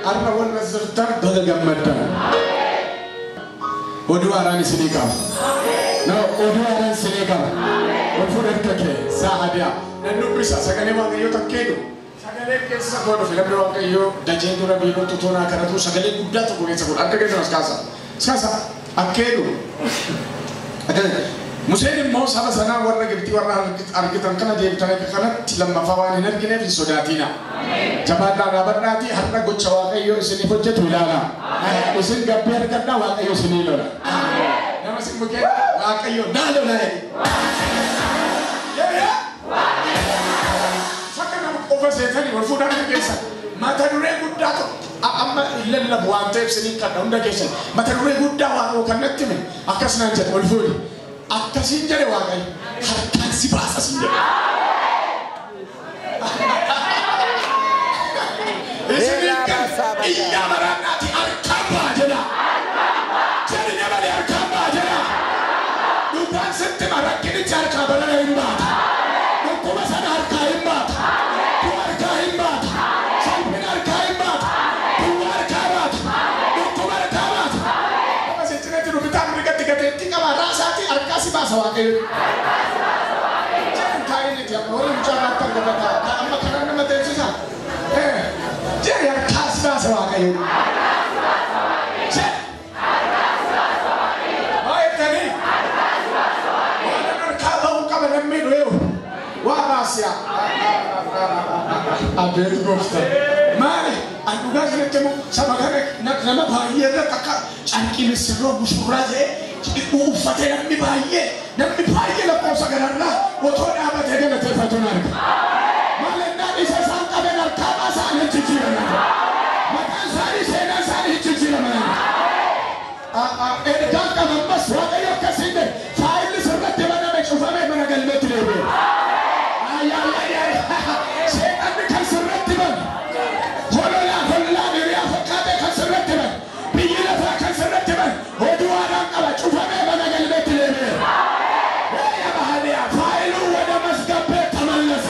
Har'a warra jirtan baga gammaddan. Oduu haaraan isinii qaba. No, oduu haaraan isinii qaba. Ol fuudhatti kee sa'a nan dubbisa sagalee Waaqayyoo takkeedhu. Sagalee keessa koo dhufe namni Waaqayyoo dajee dura biirootti toonaa kanatu sagalee guddaa tokko keessa godha. Akka keessan as kaasa. As kaasa. Akkeedhu. Museen immoo saba sanaa warra Gibxii warra argitan kana deebitan akka kanatti lammaffaa waan hin argineef hin sodaatina. Jabaadhaa dhaabadhaatii har'a gocha Waaqayyoo isiniif hojjetu ilaalaa. Isin gabbii argadhaa Waaqayyo isinii lola. Nama sin bukkee Waaqayyo naa lola jedhi. Sakka nama qofa seetanii wal fuudhaan harka keessan mata duree guddaa tokko amma hin lallabu waan ta'eef isiniin kadha hunda keessan mata duree guddaa Waaqayyo kan natti hime akkas naan jedhe ol fuudhi. Akkasiin jedhe Waaqayyo harkaan si baasa siin jedhe. Isiniin kan iyyaa maraannaati harkaan ba'a jedha. Jedhi dabalee harkaan ba'a jedha. Dhugaan sitti hima rakkinichi harkaa balala hin baata. Dhukkuba sana harkaa hin baata. Du'a harkaa hin baata. Salphina harkaa hin baata. Duwwaa harkaa baata. Dhukkuba harkaa baata. Nama siccinetti rukutaa mirgatti gateettii qaba raasaatii harkaa si baasa Waaqayyo. Jedhan taa'ee amma warri mucaa irratti argatan amma kanan nama teessisa. Jedhi harkaa si baasa Waaqayyo. Jedhi. Maa jettanii? Waan harkaa ba'uu qaba namni du'eewu. Waa baasiyaa. Abeet gooftaa. Maali? An dhugaa isinitti himu saba kana nama baay'ee irratti akka carqii misirroo mushurraa ta'e uffatee namni baay'ee lakkoofsa kanarraa otoo dhaabatee galateeffatu nan arga. Maal ennaan isa isaan qaban harkaa baasaa hin jijjiiraman. Maqaan isaanii seenaan isaanii hin jijjiiraman. Ergaan qaban ammas Waaqayyo akkasiin jedhe faayilli sirratti baname cufamee mana galmeetti deebi'e. Seexanni kan sirratti bane hololaa hollaan hiriyaa fakkaatee kan sirratti bane biyyi lafaa kan sirratti bane oduu haaraan qaba cufamee mana galmeetti deebi'e. Bahaliyaa faayiluu wada masgabbee ተመለሰ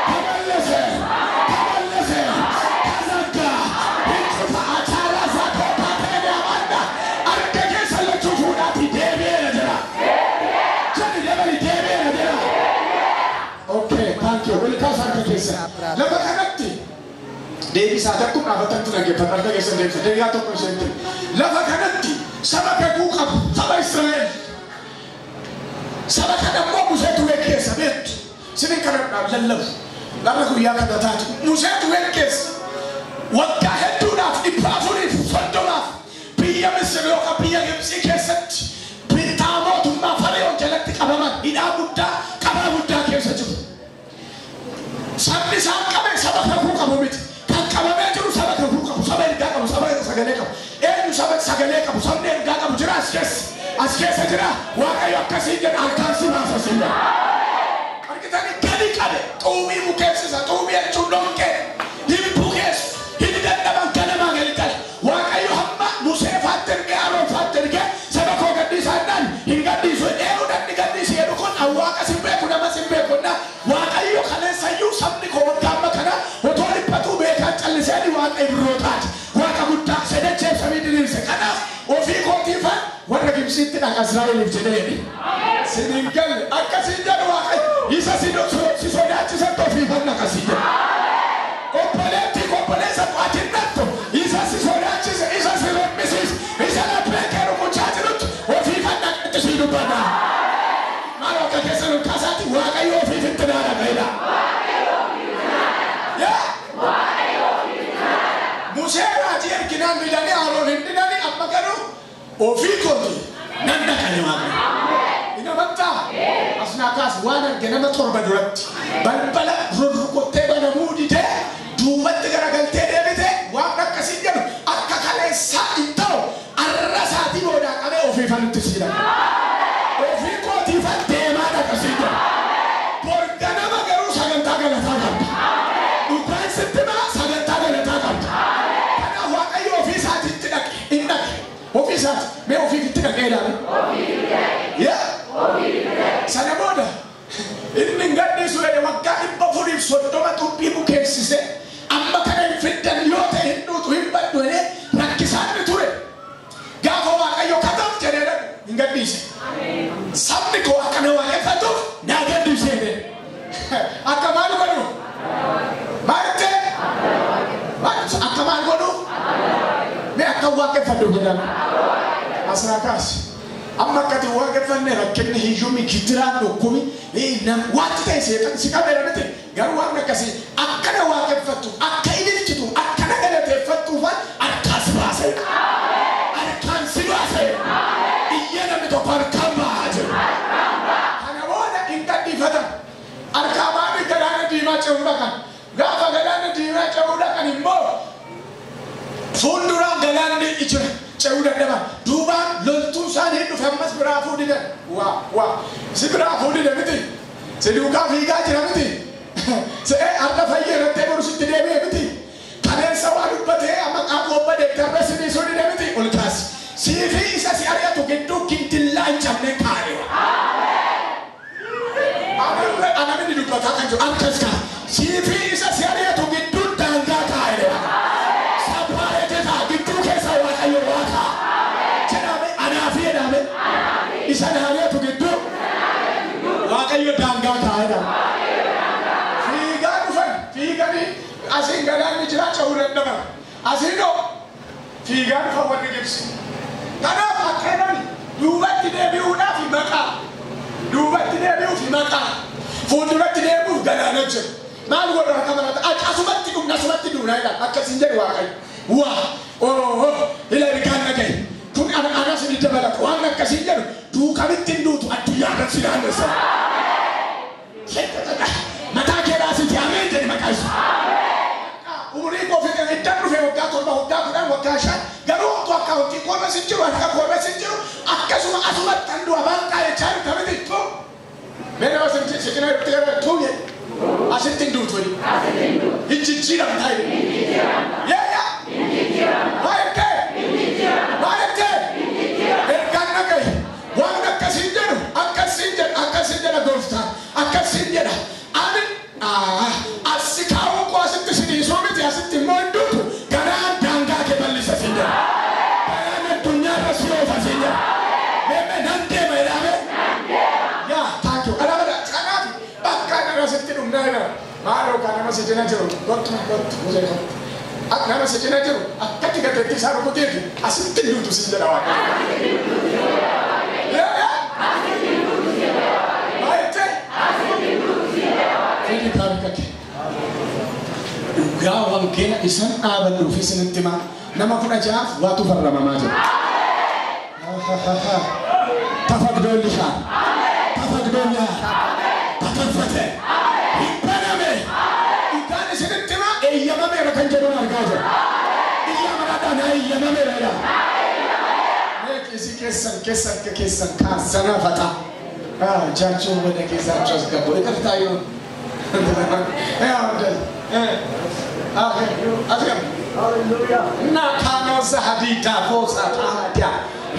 ተመለሰ ተመለሰ ተዘጋ hincufa achaaraa isaa koophaa ta'e yaamanda harka keessa lachuu fuudhaati deebi'eera jira. Jedhi dabali deebi'eera jira. Okay, thank you. Wal kaasa harka keessa. Lafa kanatti deebisaa takkum dhaabatantu dhaggeeffadha harka keessan deebisa. Deebisaa tokko isheetti. Lafa kanatti saba kakuu qabu saba Israa'el. Saba kana immoo Museetu geggeessa beektu. Sinin kana lallabu. Lafa guyyaa kana taatu Museetu geggeessa. Waggaa hedduudhaaf 430 biyya Misir yookaan biyya Gibxii keessatti bittaa mootummaa Fariyoon jalatti qabaman hidhaa guddaa qabaa guddaa keessa jiru. Sabni isaan qabe saba kakuu qabu miti. Kan qabamee jiru saba kakuu qabu, saba ergaa qabu, saba sagalee qabu. Eenyu saba sagalee qabu, sabni ergaa qabu jira as keessa. As keessa jira Waaqayyo akkasiin jedha harkaan si baasa siin jedha. Argitanii gadi qabe xuumii bukeessisa xuumii jechuun dhoqqee hin bukeessu hin dadhaban ganamaa galgala. Waaqayyo hamma Musee faatti ergee Aroon faatti ergee saba koo gadhiisaa jennaan hin gadhiisu eenyu namni gadhiisi jedhu kun Waaqa sin beeku nama sin beeku na Waaqayyo kaleessayyuu sabni koo waggaa amma kana otoo dhiphatuu beekaan callisee Waaqa Ibrootaati. Waaqa guddaa sedacheef samii diriirse kanaaf ofii kootiifan warra Gibxiitti dhaqa Israa'eliif jedhee jedhe. Sinin galle akkasiin jedhu Waaqayyo isa si sodaachisantu ofiifan dhaqa siin jedhe. Obboleettii obboleessa ati nattu isa si sodaachise isa si rommisiise isa laphee kee rukuchaa jirutti ofiifan dhaqatti sii dubbata. Maal akka keessa nu kaasaati Waaqayyo ofiif itti naa dhaqa jedha. Musee raajii erginaan didanii Aroon hin didanii amma garuu ofii kooti nan dhaqane Waaqayyo. Hin amantaa? Asnaa kaas waan arge nama 7 duratti balbala rurrukuttee banamuu didee duubatti garagaltee deebite waan akkasiin jedhu akka kaleessaa hin ta'u arra isaatii boodaa qabee ofiifanitti sii dhaqa. Ofii kootiifan deemaa dhaqa sii jedha. Borganama garuu sagantaa galataa qabda. Dhugaan sitti maa sagantaa galataa qabda. Kanaaf Waaqayyo ofii isaatiitti dhaqe hin dhaqe. Ofii isaati mee ofiifitti dhaqee ilaali. Yaa sana booda inni hin gadhiisu jedhe waggaa 430 xupphii bukeessise amma kana hin fiddan yoo ta'e hin dhuutu hin Akka waaqeffadhu jedhama. Asirraa amma akkati waaqeffanne rakkinni hiyyummi gidiraan dhukkumi wanti ta'e seexan si qabeera miti garuu waan akkasii akkana waaqeffattu akka ililchitu akkana galateeffattuufan harkaan si baasee harkaan si baasee iyya namni tokko harkaan ba'aa jiru. Kana booda hin gadhiifatan harkaa baanii galaana diimaa ce'uu dhaqan gaafa galaana diimaa ce'uu dhaqan immoo fuulduraan galaanni jira. Ce'uu dadhaban duubaan loltuun isaanii dhufe ammas biraa fuudhidan waa waa si biraa fuudhida miti si duukaa fiigaa jira miti se'ee harka fayyee irratti boru sitti deebi'e miti kaleessa waa dubbatee amma qaaquu obbadee darbe si dhiisuu dide miti ol kaasi siifi isa si ari'atu gidduu gindillaa hin cabne kaa'e. Anamni dubbataa kan jiru akkas kaa siifi isa si ari'atu gidduu daangaa kaa'e. Isa naariatu gidduu Waaqayyo daangaa kaa'edha. Fiigaa dhufan fiiganii asiin galaanni jira ce'uu dadhaban asiin hoo fiigaa dhufan warri Gibsi. Kanaaf akka jedhani duubatti deebi'uudhaaf maqaa duubatti deebi'uuf maqaa fuulduratti deebi'uuf galaana jira. Maal godhu harka marata asumatti dhumna asumatti dhumna jedha akkasiin jedhu Waaqayyo. Waa oo ila ilkaan dhagaye. Kun anas ni dabalata waan akkasiin jedhu duukamitti hin duutu addunyaa irratti si naannessa. Mataa kee raasiti ameen jedhi maqaa isaa. Umurii koo fixe iddaan dhufe waggaa 7 waggaa 10 waggaa 5 garuu otoo akkaawuntii koorra sin jiru harka koorra sin jiru akkasuma asumatti kan du'a baanqaa jechaa jirta miti tu. Mee nama siqina itti gara tuu jedhi asitti hin duutu jedhi. Hin jijjiiramtaa jedhi. Yaa yaa. Maal ta'e? Maal ta'e? Ergaan dhagaye waan akkasiin jedhu akkasiin jedha akkasiin jedha gooftaan akkasiin jedha ani asi kaa'uun koo asitti si dhiisuu miti asitti immoo hin duutu garaan daangaa kee bal'isa siin jedha garaan addunyaarra si oofa siin jedha meemee nan deema jedhame yaa taankiyuu kanaaf kanaaf bakka kana asitti dhumnaa jedha maaloo kan nama si cina jiru kottu kottu musee kottu akka nama si cina jiru akkatti gateettii isaa rukuteetu asitti hin duutu siin jedha Waaqayyo. Yaa yaa. Maal ta'e? Fedhi kaarkate. Dhugaa wangeela isan dhaabadhuuf isinitti himaa nama 16 waatu farramamaa jira. Tafaqdoollishaa. Tafaqdoollishaa. Tafaqfate. Hin baname. Dhugaan isinitti himaa eeyyamameera kan jedhuun argaa jira. Iyyaa maraadhaan eeyyamameera jedha. Meeqisi keessan keessan keessan kaasana fata. እጃቸውን ወደ ኪሳቸው አስገቡ። ይቅርታ ይሁን። እና ካኖዛ ሀዲዳ ፎሳ ታዲያ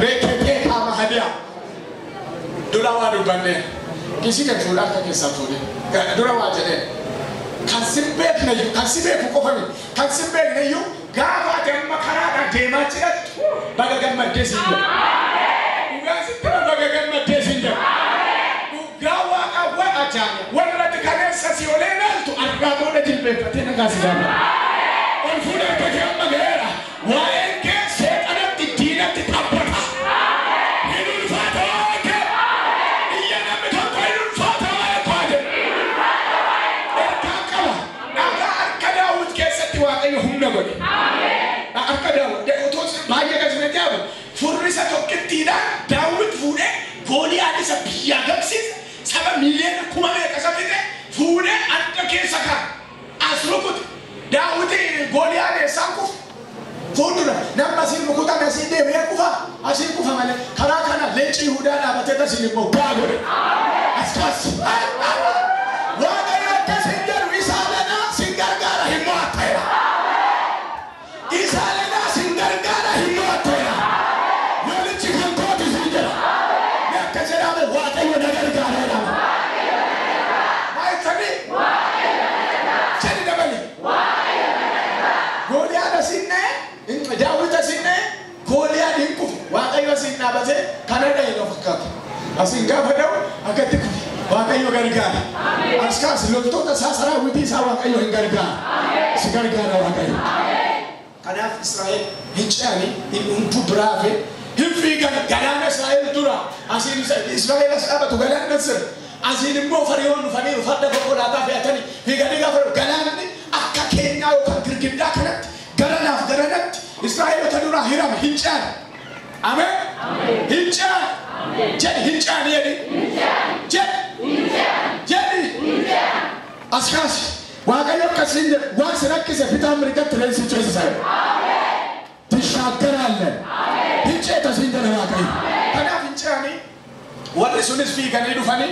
ሬኬቴ ካማ ሀዲያ ዱራዋ ዱበኔ ኪሲ ከፉዳ ከኬሳ ፉዴ ዱራዋ ጀዴ ከሲቤክ ነዩ ከሲቤክ ቆፈሚ ከሲቤክ ነዩ ጋፋ ደማ ከራዳ ዴማ ጭረት በገገመዴ ሲንጀ ኡጋስተ በገገመዴ ሲንጀ ኡጋዋ አዋ አቻኛ ወረድ ከነሰ ሲኦሌ ነልቱ አርጋቶ ለጅልበፈቴ ነጋሲ ጋባ ኦልፉደ ከጀመ ገራ ዋኤንከ ሰይጣነት ዲነት ታበታ ሂዱን ፋታዋከ እየነምተቆ ሂዱን ፋታዋከ ኤርካቀባ ናጋ አርከዳውት ከሰቲ ዋቀዮ ሁምነ ጎዴ አርከዳውት ደኦቶስ ባየ ከስነቲ አበ ፉሪሰ ቶቅቲዳ ዳዊት ፉዴ ጎልያድ isa biyya gabsiise saba miiliyoona kuma meeqa isa fixe fuudhee adda keessa kaa'e as rukute Daawit Gooliyaad eessaan kufe fuuldura namni asiin rukutan asiin deebi'ee kufa asiin kufa malee karaa kana leenci Yihudaa dhaabatee asiin immoo gaa godhe as kaas Waaqayyo akkas hin jedhu isaa lanaa sin gargaara hin mo'atteera isaa lanaa sin gargaara hin mo'atteera lolichi kan kooti sin jedha akka jedhame Waaqayyo na gargaara jedhama. Maal ta'e? Jedhi dabali. Gooliyaad asiin na'e, Daawit asiin na'e, Gooliyaad hin kufe. Waaqayyo asiin dhaabatee kana dha'e na fakkaata. Asiin gaafa dha'u akkatti kufe. Waaqayyo gargaara. As kaas loltoota isaa saraawitii isaa Waaqayyo hin gargaara. Si gargaara Waaqayyo. Kanaaf Israa'el hin ce'anii hin hunduu biraa hafe hin fiigan galaana Israa'el dura asiin Israa'el as dhaabatu galaana sir asiin immoo fariyoon dhufanii farda konkolaataa fe'atanii fiiganii gaafa galaanni akka keenyaa yookaan girgiddaa kanatti garanaaf garanatti Israa'eelota duraa hirame hin ce'an. Ameen. Hin ce'an. Jedhi hin ce'an jedhi. Jedhi. Jedhi. As kaasi. Waaqayyo akkasiin jedhe waan si rakkise bitaan mirgatti leensi ceesisa. Tishaaggaraalle. Hin ceeta siin jedhe Waaqayyo. Kanaaf hin ce'anii warri sunis fiiganii dhufanii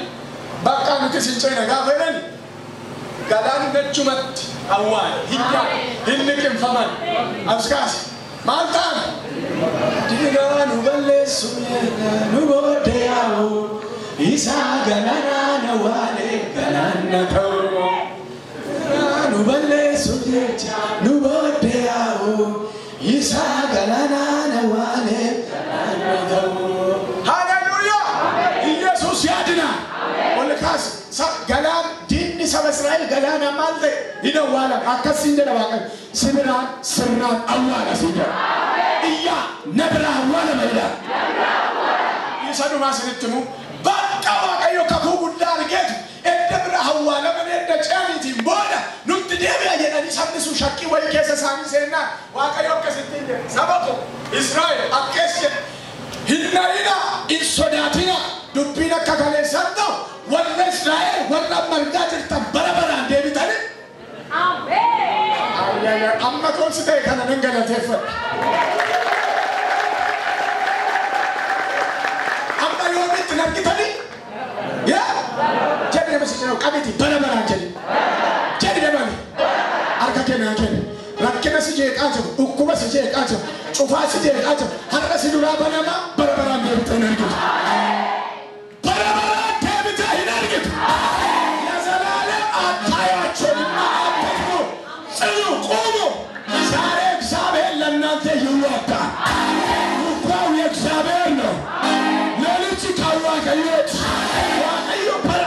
bakka nuti sin ceena gaafa jedhani galaanni achumatti awwaale hin liqimfaman. As kaasi. Maal ta'an? Diinaa nu balleessu nu booddee yaa'u isaa galaanaa na waale galaanna ta'u. Nu balleessu jecha nu booddee yaa'u isaa galaanaa na waale galaanna ta'u. Haleluuyaa! Iyesuus yaadina. Ol kaasi. Galaan diinni saba Israa'el galaana maal ta'e hin awwaalan akkasiin jedha Waaqayyo. Sibiraan sirnaan awwaala siin jedha. Iyyaa na biraa awwaalama jedha. Isa dhumaa isinitti himu bakka Waaqayyo kakuu guddaa argeetu edda bira awwaalaman edda ce'aniitiin booda nutti deebi'a jedhanii sabni sun shakkii wayii keessa isaanii seennaan Waaqayyo akkasittiin jedhe saba koo Israa'el akkas jedhe hin na'inaa hin sodaatinaa dubbiin akka kaleessan ta'u warra Israa'el warra margaa jirtan bara baraan deebitanii. Ameen. Amma koonsi ta'e kana nan galateeffadha. Amma yoomitti argitanii? Yaa? Jedhi nama si cinaa qabiti bara baraan jedhi. Jedhi dabali. Harka kennaa kenni. Rakkina si jeeqaa jiru, dhukkuba si jeeqaa jiru, cufaa si jeeqaa jiru, har'a si duraa banamaa bara baraan deebitee hin argitu. Bara baraan deebitee hin argitu. ለዘላለም አታያቸውምና አትፍሩ፣ ጽኑ፣ ቁሙ። ዛሬ እግዚአብሔር ለእናንተ ይዋጋል። ውጊያው የእግዚአብሔር ነው። ሌሊት ከዋቀዮች ዋቀዮ በረ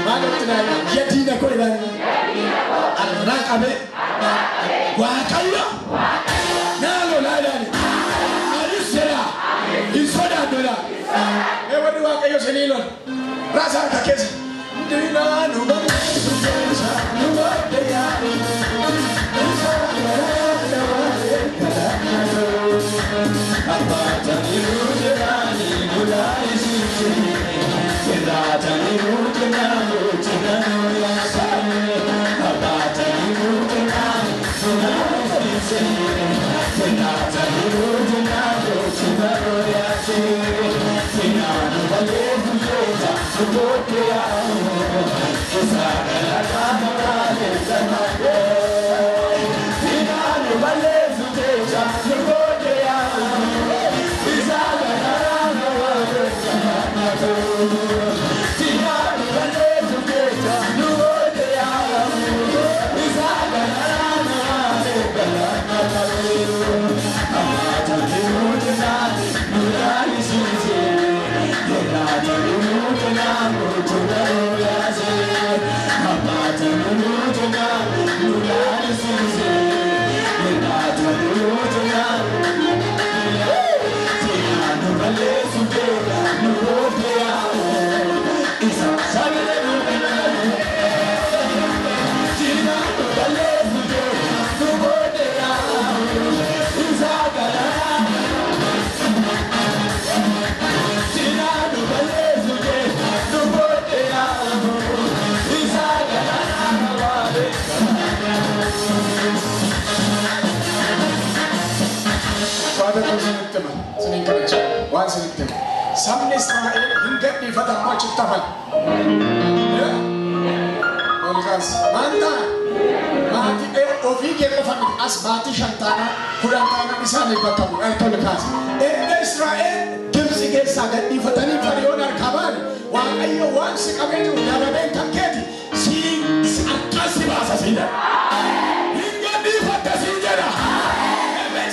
ማለት ነው የዲነ ኮ ይላል አራቀቤ ዋቀዮ ናሎ ላላኒ አሪሰራ ይሶዳዶላ ወዲ ዋቀዮ ስኒሎን ራሳ ከኬስ ዲናኑ Sabni Israa'el hin gadhiifatan moo achitti hafan? Ol kaas. Maal ta'a? Maatii ofii kee qofa miti as maatii 5 taanaa 10 taanaa isaaniif bakka bu'u. Harka ol kaas. Edda Israa'el Gibxi keessaa gadhiifatanii Fariyoon harkaa ba'an Waaqayyo waan si qabee jiru darabeen kan keeti siin akkas si baasa siin jedha. Hin gadhiifatta siin jedha.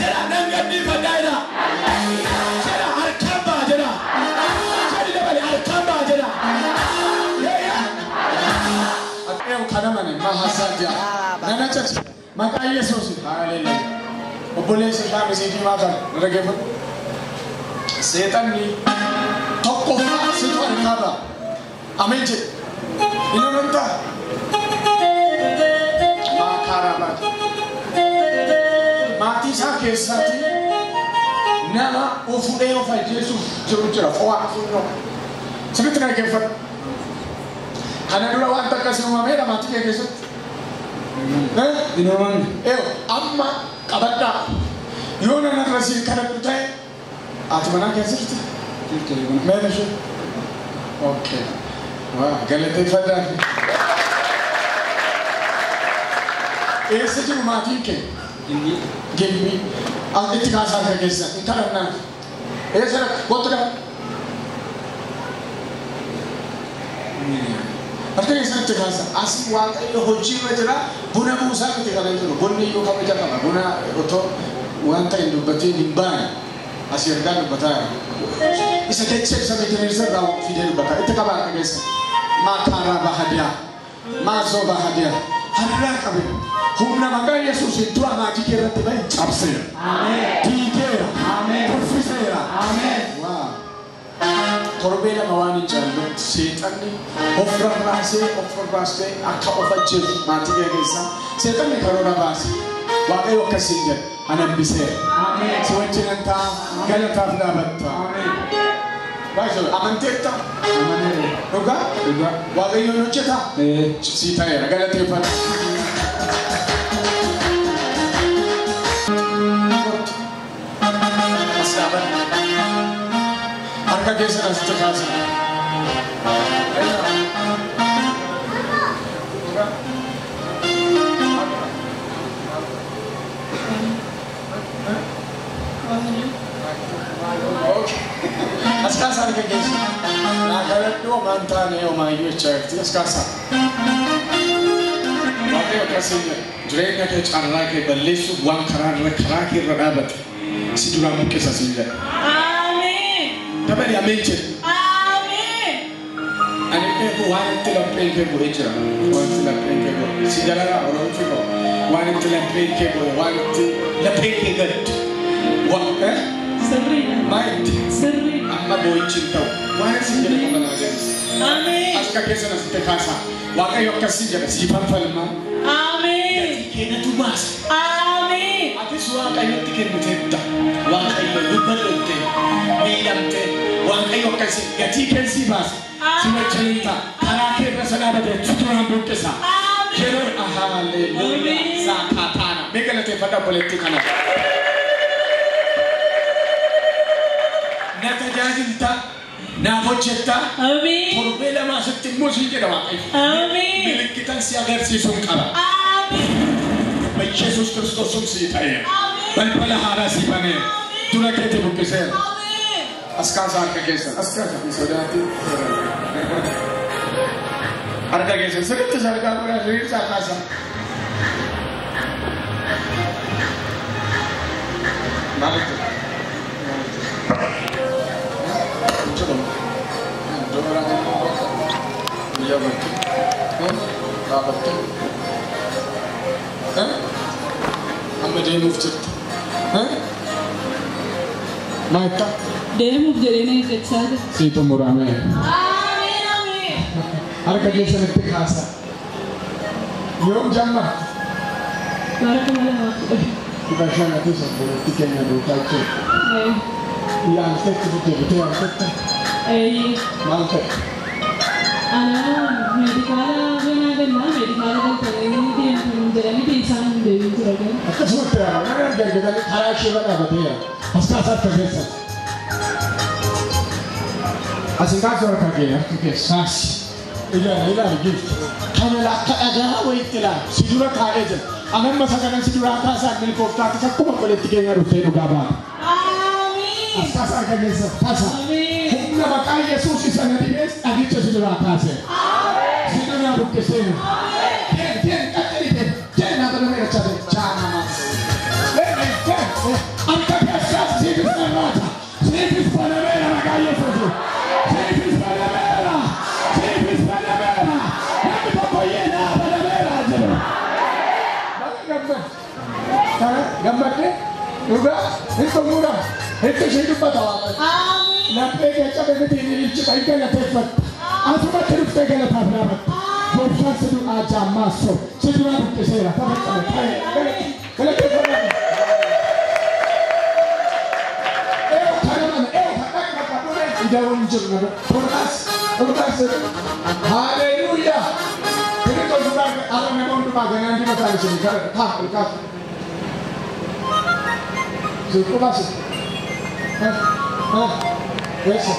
Jedha nan gadhiifadha jedha. Jedha harkaan ba'a jedha. Jedhi dabale harkaan ba'a jedha. Kana mane mahasajja. Nana church. Maqaa Yesuus. Hallelujah. Obboleessa isaa misiitii maatan dhaggeeffadhu. Seexanni tokkoffaa situ harkaa ba'a. Ameen jedhe. Inni amantaa. Maakaaraa baate. Maatii isaa keessatti nama of fuudhee of ajjeesuuf jiru jira. Fo'aa funyoo. Sirriitti dhaggeeffadhu. Kana dura wanta akkasii uumameedha maatii kee keessatti. Hin uumamne. Amma qabadhaa. Yoo nanarra siin kadhadhu ta'e ati manaa keessa jirti? Jirti mana. Meeshaa ishee? Okay. Waa galateeffadhaa. Eessa jiru maatiin kee? Gimbii. Gimbii. Itti kaasaa harka keessa hin kadhannaa. Eessa dhaqxa? Kottu dhaqxa. Harka keessan itti kaasa. Asii Waaqayyo hojiirra jira. Buna buusaa miti kan jiru. Bunni iyyuu kabaja qaba. Buna otoo wanta hin dubbatiin hin baane. Asii ergaa dubbataa jira. Isa dachee isa bineensa irraa fidee dubbata. Itti qaba harka keessa. Maakaaraa bahadiyaa. Maazoo bahadiyaa. Harraa qabe. Humna maqaa Yesuusiin du'a maatii kee irratti bahe cabseera. Diigeera. Kuffiseera. Waa. Torbee lama waan hin jaallattu seexanni of rarraasee akka of ajjeesu maatii kee keessaa seexanni karoora baase. Waaqayyo akkasiin jedha ani hambiseera. Si wajjinan ta'a galataaf dhaabatta. Baay'ee amanteetta. Amaneera. Dhugaa? Dhugaa. Waaqayyoon hojjetaa? Sii ta'eera galateeffadhu. As dhaabadhu. Harka keessan asitti kaasaa. As kaasaa harka keessa. Naa kadhadhu homaan taane homaayyuu jechaa jirti. As kaasaa. Waaqayyo akkasiin jedha. Jireenya kee carraa kee balleessuuf waan karaa irra karaa kee irra dhaabate si duraan buqqisa siin jedha. Ameen. Dabali ameen jedhe. Ameen. Ani beeku waan itti lapheen kee bu'ee jira. Waan itti lapheen kee bu'e. Si jalala Oromoo koo. Waan itti lapheen kee bu'e. Waan itti lapheen kee gadde. Waan Sirriidha. Maayitti Sirriidha. amma boo'ichi hin ta'u. Waan si jedhe qofa naa deebisa. Ameen. Harka keessan asitti kaasaa. Waaqayyo akkasii jedha siifan falmaa. Ameen. Keenatu baasa. Ameen. Atis Waaqayyotti kenniteetta. Waaqayyo dubbadhutte miidhamte Waaqayyo akkasii gatii keessii baasa. Si wajjin ta'a. Karaa kee irra sana dhaabate duraan buqqisa. Ameen. Yeroo haalleluuyaa Ameen. saakaataana. Mee galateeffadha obboleettii kana. Na tajaajilta, naaf hojjetta. Ameen. Torbee lama asitti immoo siin jedha Waaqayyo. Ameen. Milikkitan si agarsiisuun qaba. Ameen. በኢየሱስ ክርስቶስ ስም ሲታየ Ameen. balbala haaraa si banee dura keetti buqqiseera. Ameen. As kaasaa harka keessan as kaasaa fi sodaatti harka keessan sirriitti sarkaa godhaa sirriitti kaasaa. Maalitti? Jiru. Iddoo biraa biyya batte. Dhaabatte. Amma deemuuf jirta. Maayittaa? Deemuuf jedhee na eeggachaa jira. Sii xumuramee. Ameen. Ameen. Harka keessanitti kaasaa. Yoom jammarte? Bara 2010. 15 atis obboleettii keenya duukaa jiru. Yaaltetti deebitee yaaltetta. Maal ta'e? Ana meedikaala ganaa gannaa meedikaala galtanii deemtu jedhanii isaan hin deebiin tura gana. Akkasumatti yaala. Nama gargaaranii karaa ishee irra dhaabateera. As kaasaa harka keessa. Asin kaasuu harka kee harka keessaas. Ilaali ilaali giifti. Kana akka dhagaa wayitti ilaali. Si dura kaa'ee jira. Anamma sagalan si duraa kaasaa milkooftaatis akkuma obboleettii keenya dhuftee dhugaa baata. Ameen. As kaasaa harka keessa kaasaa. Ameen. Humna maqaa Yesuus isa na dhibees dhagicha si duraa kaaseera. Si duraa buqqiseera. Deem deem qaxxali deem deem naa bana meera chaate chaana maas. Deem deem harka keessaas siifis narraata. Siifis banameera maqaa Yesuusi. Siifis banameera. Siifis banameera. Namni tokko iyyee naa banameera jedhu. Baga gammadde. Gammadde. Dhugaa hin xumura. Itti ishee dubbata Waaqayyo. Laphee kee cabe miti inni ilchita hin galateeffatta. Asumatti dhuftee galataaf dhaabatta. Gooftaan si du'aa jaammaasoo si duraa buqqiseera. Taphachame galateeffadhaa. Eewu kana mana eewu kan dhaqna qabdee ida'uun jiru. Turqaas turqaas haleluuyaa. Kiristoos duraa har'a nama hundumaa ganaan dibataa isin gara haa turqaas. Turqaas. Eessa?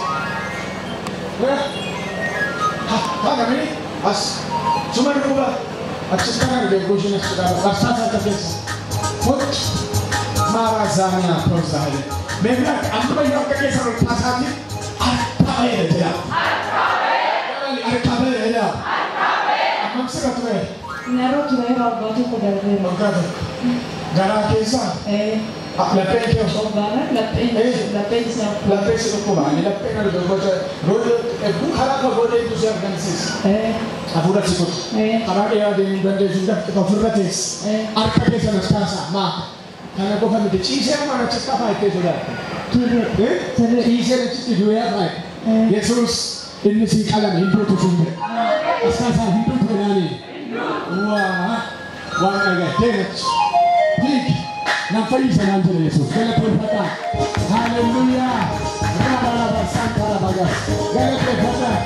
Haa as suma dhuba achis kana deeggooshin as jedhama barsaa isaa keessa hojii maara zaaniyaa tolsaa meemraa amma yoo akka keessa ol kaasaati harka baheera jedha harka baheera jedha ammam sirra ture Narra ture waggaa tokko darbeera. Waggaa tokko garaa keessaa lapheen kee osoo Lapheen isaa lapheen si dhukkuba ani lapheen arga gocha roodoo eeguu karaa fagoo deemtu si argamsiisa. Hafuura si kutu karaa dheeraa deemuu dandeessu dafqita ofirra teessa harka keessa nas kaasaa maa kana qofa miti ciisee amma achitti afaa ittee sodaata. Ciisee achitti du'ee afaa Yesuus inni sii qalame hin duutu siin jedhe. As kaasaa hin duutu jedhaanii. Waa waan dhagaa achi fiigi. Nan fayyisa naan jedhe Yesuus galateeffadhaa. Haleluuyaa. Raba raba santa raba gas. Galateeffadhaa.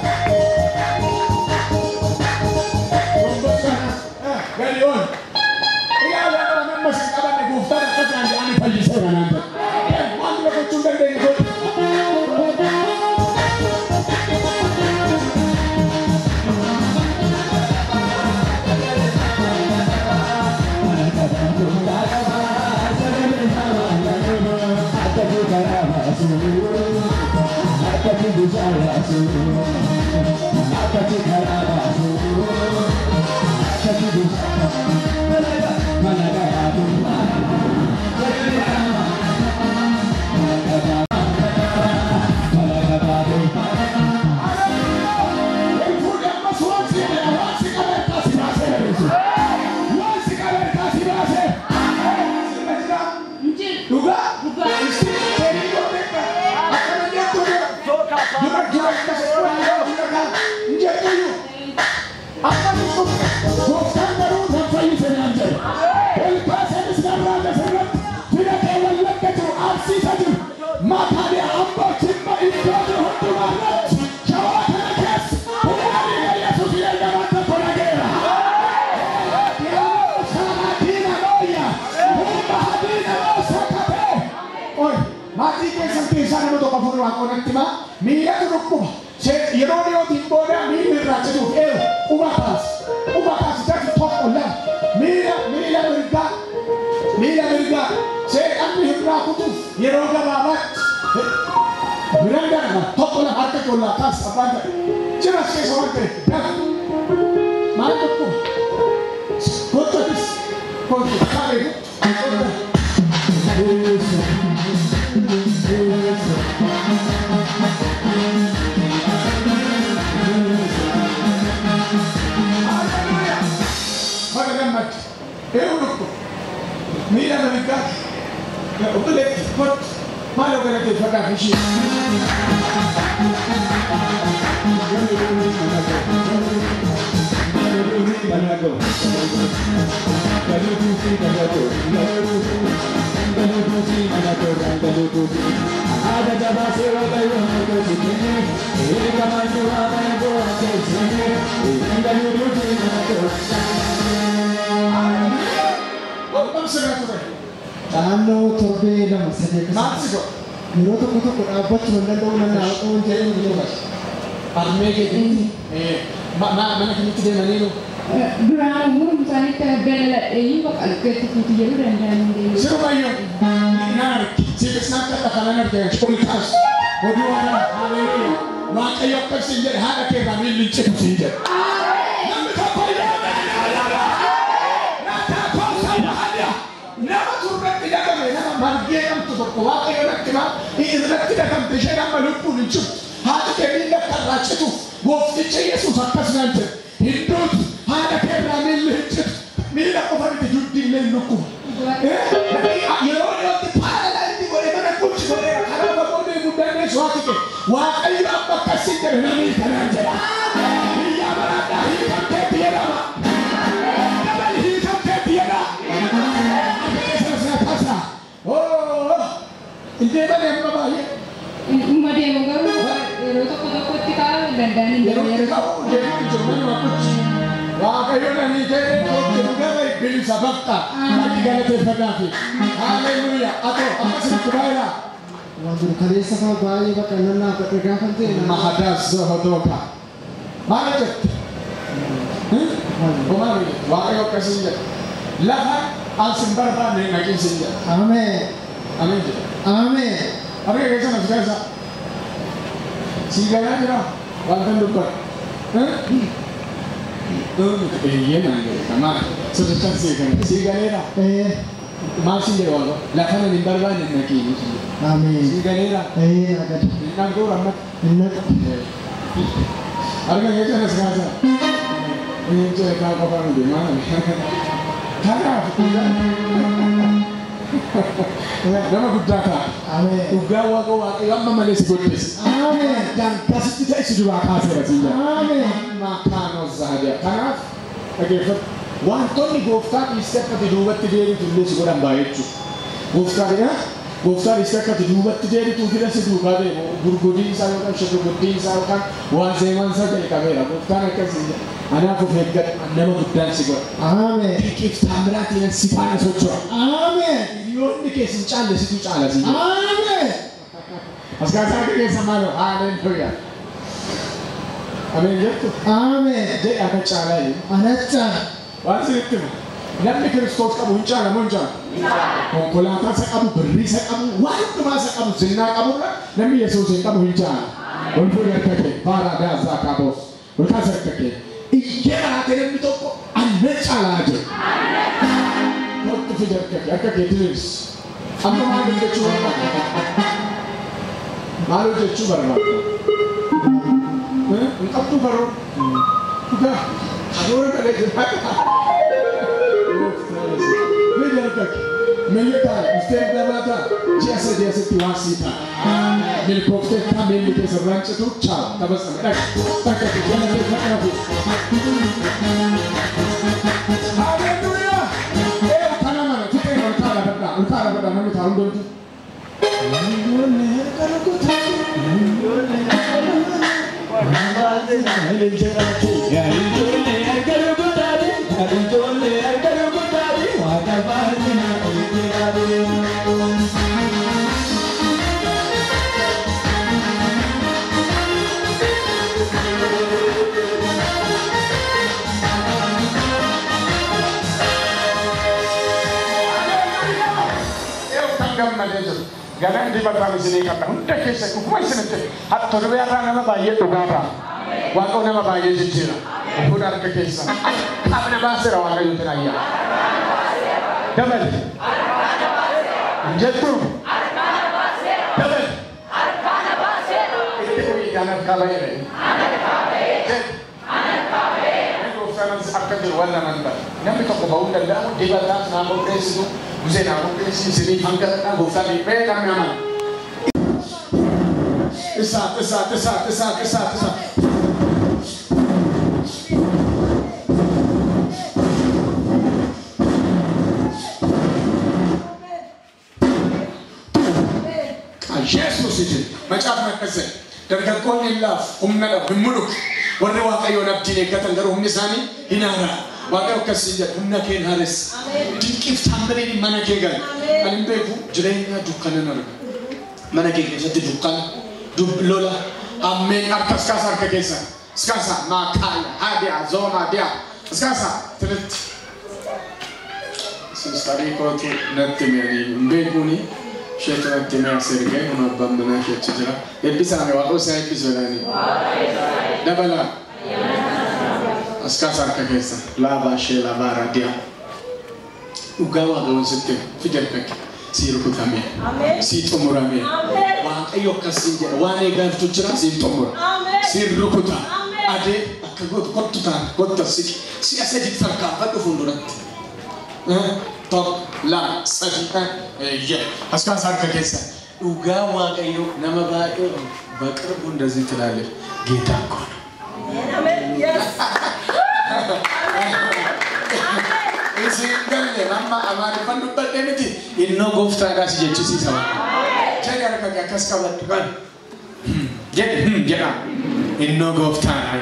Gadi ol. Ilaalu nama nama si qabanne gooftaan akkas naan jedhe ani fayyiseera naan jedhe. Waan dura gochuu hin dandeenye godhe. Yeroo dhiyootiin booda miilli irraa cituuf eewu quba kaas dafi tokko lama miila mirgaa seexanni irraa kutuuf yeroo gabaabaatti biraan darba tokko lama harka kollaa kaas abbaan ta'e jira keessa waan ta'eef dafi maal tokko kottotis kottu kaabee kottu. Miila mirgaa obboleetti kottu maaloo galateeffadhaaf ishee. Naannoo torbee lama sadii Maal si godha? Yeroo tokko tokko dhaabbachuu hin danda'u nama haadhoon jedhee ni jira. Harmee keetiin mana kamitti deemaniiru? Duraan umurum isaaniitti galadhee bakka alkeetti fuuti jedhuu danda'an hin deemu. Sirumayyuu naan arge siifis naan kadha kanan arge ol kaas oduu waan haleluuyaa Waaqayyo akkas siin jedhe haadha kee irraa miilli hin citu siin jedhe. Namni tokko nama turratti dhagame nama margee qabtu tokko Waaqayyo natti himaa irratti dhagamte isheen amma lubbuun hin jirtu haati kee miilla akka irraa citu goofticha Yesuus akkas naan jedhe hin duutu haadha kee irraa miilli hin citu miilla qofa miti dugdi illee hin dhukkubu. Yeroo dhiyootti Waaqayyo amma akkasii jedhe namni kanaan jedha. Biyya baraadhaa hiikamteetti jedhama. Dabali hiikamteetti jedha. Akka Hin deemani amma baay'ee. Dhuma deemu garuu yeroo tokko tokkotti ka'a danda'an hin jiru. Yeroo ka'u deemu jiru manuma kuchi. Waaqayyo nanii jedhee hojjetu gara bilisa bakka. Ati galateeffadhaafi. Haaleluyyaa. Atoo akkasitti baay'ee. Waan jiru kaleessa fa'aa baay'ee bakka nan dhaabbadhe gaafa ta'e. Mahadaas hodooka. Maal jette? Homaa Waaqayyo akkasii jedha. Lafa an sin barbaanne hin dhaqin sin jedha. Ameen. Ameen jedha. Ameen. Harka keessan as keessa. Sii galaa jira wanta dubbatu. Eeyyee naan jedhe maal sirriitti sii kana sii galeera. Maal siin jedhe waaqa lafa nan hin barbaanne hin dhaqiin sin jedha. Ameen. Sii galeera. Agada. Hin dhaquu ammatti. Hin naqu. Harka keessan as kaasa. Inni ceekaa qofaa miti maal. Kanaaf nama guddaa ta'a. Ameen. Dhugaa waaqa waaqayyo amma malee si guddise. Ameen. Daangasitti ta'e si duraa kaaseera siin jedha. Ameen. Makaanoo zaadiya. Kanaaf dhaggeeffadhu. Wantoonni gooftaa dhiistee akka ati duubatti deebitu illee si godhan baay'ee. Gooftaa dhiistee akka ati duubatti deebitu fida si duukaa deemu. Gurgudii isaa yookaan shurguddii isaa yookaan waan zeemaan isaa ta'e qabeera. Gooftaan akkasii jedha. Anaaf of eeggadhu nama guddaan si godha. Ameen. Dinqiif taamiraatiin si faana socho'a. Ameen. Hiriyoonni kee sin caalle situ caala siin jedha. Ameen. As kaasaa keessa maaloo haaleluyyaa. Ameen jettu. Ameen. Jedhe akka caalaa jedhu. Anatti caala. Waan isinitti himu. Namni Kiristoos qabu hin caala moo hin caala? Konkolaataa isa qabu, birrii isa qabu, waan hundumaa isa qabu, zinnaa qaburra namni Yesuus hin qabu hin caala. Ol fuudhi harka kee, faaraa gaazaa kaabos. Ol kaasa harka kee. Iyyee raate namni tokko anna caalaa jedhu. Kottu fidi harka kee diriirsi. Amma maal hojjechuu barbaadda? Maal hojjechuu barbaadda? Hin qabdu karoora. Dhugaa karoora malee jiraata. Fidi harka kee. Milkaa dhuftee dabalataa ji'a sadii asitti waan sii ta'a. Milkooftee taa miilli keessa irraan citu chaa taphasame dhaqa dhaqa galateeffadhaafi. Haaleluyyaa! Ee kana mana tuqee ol kaala badhaa ol kaala badhaa namni taa hundumtu. Gammadee jiru. Ganaan dibataan isinii qabna. Hunda keessa dhuguma isinitti torbee irraa nama baay'ee dhugaa ba'a. Waaqoo nama baay'ee jijjiira. Fuudha harka keessa. Qabna baaseera Waaqayyo ayyaa. Dabali. Jettu. Dabali. Itti furii kan harkaa ba'eera. Jettu. Gooftaan akka jiru warra nan bara. Namni tokko ba'uu hin danda'amu dibataan naa qopheessitu. Musee naa qopheessi isinii hanga gooftaan dhiibee namni amana. Isaat isaat isaat isaat isaat isaat. Yesuus ijji macaafni akkas jedha. Dargaggoonni hin laafu humna dhabu hin mudhuku. Warri Waaqayyoon abdiin eeggatan garuu humni isaanii hin haaraa. Waaqayyo akkasii jedha humna kee hin haaressa. Dinqiif taamiriin mana kee gala. Ani hin beeku jireenya dukkanan arga. Mana kee keessatti dukkana, lola, ammeen harka iskaasa harka keessa. Iskaasa maakaaya, haadiyaa, zoonaa, diyaa. Iskaasa tiritti. Sistarii kootu natti himanii hin beekuuni. Isheetu natti himee as ergee kun abbaan manaa isheetu jira. Eebbisaame Waaqayyo isaa eebbisu jedhanii. Dabalaa. As kaasa harka keessa. Laabaa ishee laabaa raadiyaa. Dhugaa Waaqayyoon sitti fidi harka kee. Sii rukutamee. Sii xumuramee. Waaqayyo akkasii jedha. Waan eegaaftu jira siin xumura. Siin rukuta. Adee akka gootu kottu taana kottu siqi. Si'a sadiitti tarkaanfadhu fuulduratti. Tokko lama sadii eeyyee. As kaasa harka keessa. Dhugaa Waaqayyo nama baay'ee በቅርቡ እንደዚህ ትላለች። ጌታ እኮ ነው። Isin galle amma Amaariffaan dubbadhe miti innoo gooftaadhaas jechisiisa waan. Jedhi harka kee akkas qabadhu kan. Jedhi jedha. Innoo gooftaadha.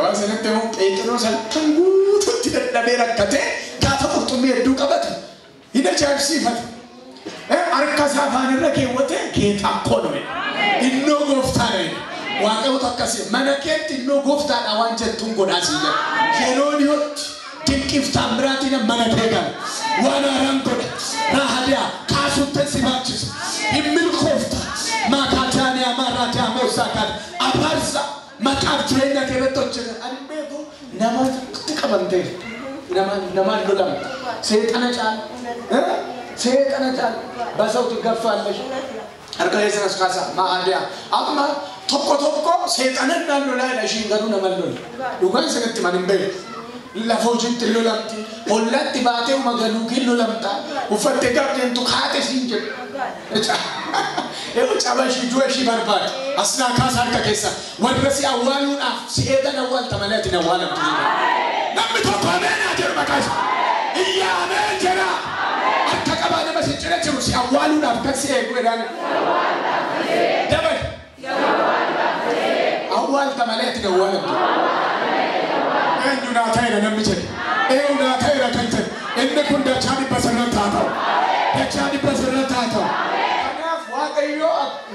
Waan isinitti himu Phexros halkan guutuutti dadhabee rakkatee gaafa qurxummii hedduu qabatu hin ajaa'ibsiifate. Harka isaa afaan irra keewwatee ጌታ እኮ ነው. Innoo gooftaadha. Waaqayyotu akkasii mana keetti innoo gooftaadha waan jettuun godhaa siin jedha. Yeroo dhiyootti dinqiif taammiraatiin mana kee gala. Waan haaraan godha. Raahadiyaa kaasuuttan si baachisa. Hin milkoofta. Maakaataaniyaa maaraatiyaa moosaa kaata. Abaarsa maqaaf jireenya kee irratti hojjeta. Ani beeku namatti qabamtee namaan lolamta. Seexana caala. Seexana caala. በሰው ትገፋለሽ። harka keessan as kaasaa maaliyaa amma tokko tokko seexanan naannoo laala ishiin garuu nama lola dhugaan isinitti man hin beeku lafa hojiitti lolamti hollatti baatee magaluukiin lolamta uffattee gabdeentu kaate siin jedhu Eewu caba ishii du'a ishii barbaade asnaa kaasa harka keessa warra si awwaaluudhaaf si eegan awwaalta malee ati hin awwaalamtu namni tokko ameen haa jedhu maqaa isaa iyya ameen jedhaa harka qabaa nama si cina jiru si awwaaluudhaaf kan si eegu jedhaan dabal awwaalta malee ati hin awwaalamtu eenyu naa ta'eera namni jedhe eenyu naa ta'eera kan jedhe inni kun dachaa dhibba sirratti haa ta'u dachaa dhibba sirratti haa ta'u kanaaf Waaqayyo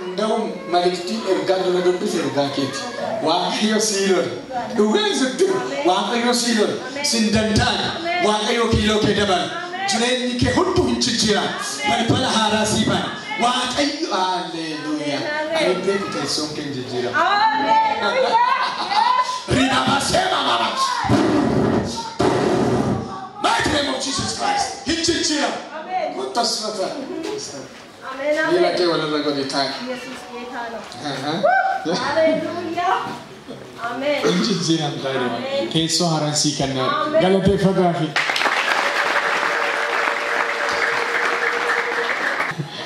እንደውም መልእክቲ ergaa dura dubbise ergaa keeti Waaqayyo sii lola dhugaan sitti Waaqayyo sii lola sin danda'an Waaqayyo kiiloo kee dabala jireenyi kee hunduu hin jijjiiramu balbala haaraa sii bana Waaqayyo haalleluuyaa ani beeku teessoon kee hin jijjiiramu Rinabasema mama. Mighty name of Jesus Christ. Hin jijjiiramu. Tasfata. Miila kee walirra godhi taa'e. Hin jijjiiramta jedhama. Teessoo haaraan sii kennaa. Galateeffadhaa fi.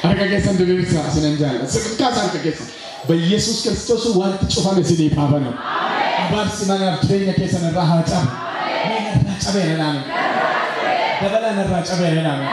Harka keessan diriirsaa isinan jaalladha. Sirriitti harka keessan. በኢየሱስ ክርስቶስ wanti cufame isiniif haa banamu. Abaarsi manaaf jireenya keessan irraa haa cabu. Mee narraa cabeera naame. Dabalaa narraa cabeera naame.